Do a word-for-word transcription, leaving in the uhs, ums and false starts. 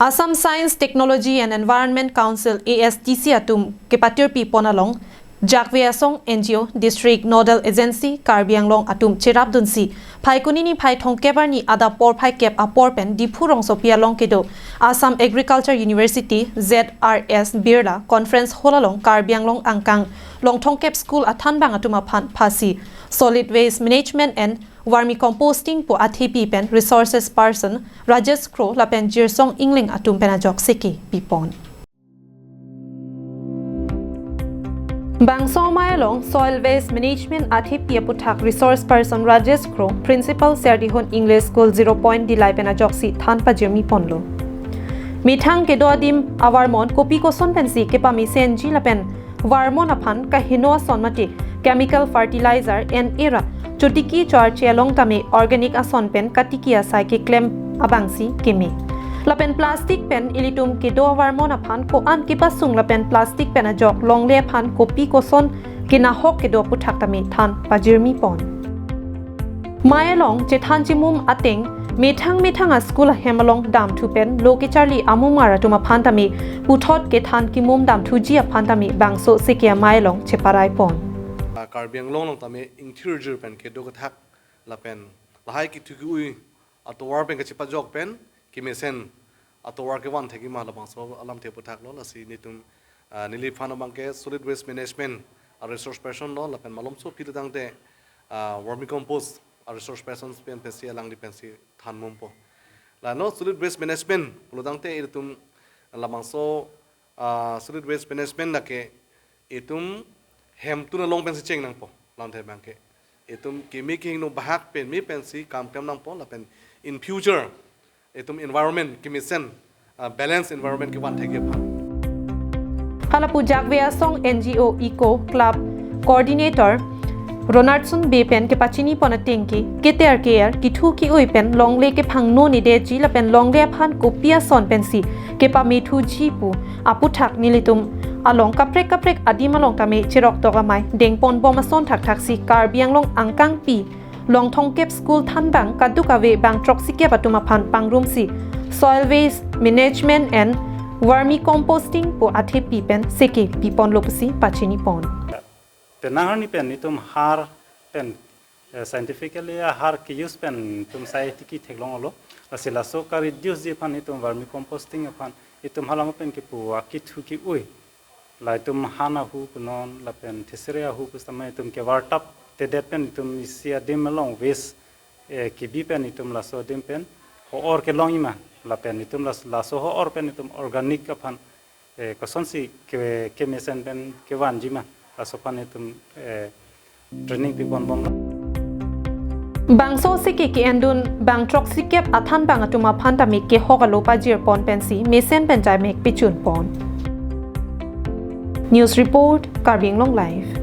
Assam Science, Technology and Environment Council, A S T C atum kepatirpi pon along Jakve Asong N G O, District Nodal Agency Karbi Anglong atum cherapdunsi Phaikuni niphai thomkep arni adap porphai kep apor pen Diphu rongsopi along kedo Assam Agriculture University, Z R S Birla Conference Hall along Karbi Anglong angkang long thomkep school athanbang atum aphan phasi Solid Waste Management and Vermicomposting pu athepi pen Resources Person Rajesh Kro lapen Jirsong Engleng atum pen ajok seke pipon. Bangso amei along Soil Waste Management athepi aputhak Resource Person Rajesh Kro, Principal Serdihun English School Zero Point Dillai pen ajoksi than pajirmi ponlo. Methang kedo adim avarmon kopi koson pensi kepamesenji lapen varmon aphan kaheno ason mate chemical fertilizer en era chotiki choarche along tame organic ason pen katiki asai keklem abangsi keme. Lapen plastic pen ilitum kedo avarmon aphan ko-an kepasung lapen plastic pen ajok longle aphan kopi koson kenahok kedo aputhak tame than pajirmi pon. Amei along chethan chimum ateng methang methang a school ahem along damthu pen lo kecharli amumar atum aphan tame puthot kethan kimum damthuji aphan tame bangso seke amei along cheparai pon. Ah, Karbi Anglong along tame ingthirjir pen kedo kethak lapen lahai kethu ke-ui atovar pen kachepajok pen kemesen atovar kevan thekji ma labangso alamthe aputhak lo. Lasi netum, ah, neliphan abangke Solid Waste Management a resource person lo lapen malomso pilo tangte, ah, Vermicompost a resource person pen pensi alangli pensi than mumpo. Lalo Solid Waste Management pulo tangte itum labangso, ah, Solid Waste Management lake itum hemtun along pensi cheng nangpo, lamthe abangke. Itum kimi kehingno bahak pen mi pensi kam klem nangpo lapen in future itum environment kemesen, ah, balance environment kevan thekji aphan. Halapu Jakve Asong N G O Eco Club Coordinator Ronaldson Bey pen kepachini pon ateng ke keter ke-er kethu ke-ui pen longle kephangno nedeji lapen longle aphan kopi ason pensi kepamethuji pu aputhak nelitum along kaprek kaprek adim along tame cherok tok amei dengpon bom ason thakthaksi Karbi Anglong angkangpi long thomkep school thanbang kadokave bang throksikep atum aphan pangrumsi Soil Waste Management and Vermicomposting pu athepi pen seke piponlo pusi pachini pon. Penang arni pen itum har pen, eh, scientifically a har ke-use pen itum sai tiki theklonglo. Lasi laso ka-reduce ji aphan itum vermicomposting aphan itum halama pen kepu akethu ke-ui. La itum han ahu punon lapen thesere ahu pusitame itum kevartap tedet pen itum isi adim along waste, eh, kebi pen itum laso adim pen ho-or kelongji ma. Lapen itum las-, laso ho-or pen itum organic aphan, eh, kosonsi ke, kemesen pen kevanji ma. Laso aphan itum, eh, training pipon bomlo. Bangso seke ke-endun bang throksikep athanbang atum aphan tame kehok alo pajir pon pensi mesen pen jaimek pichun pon. News report, Karbi Anglong Live.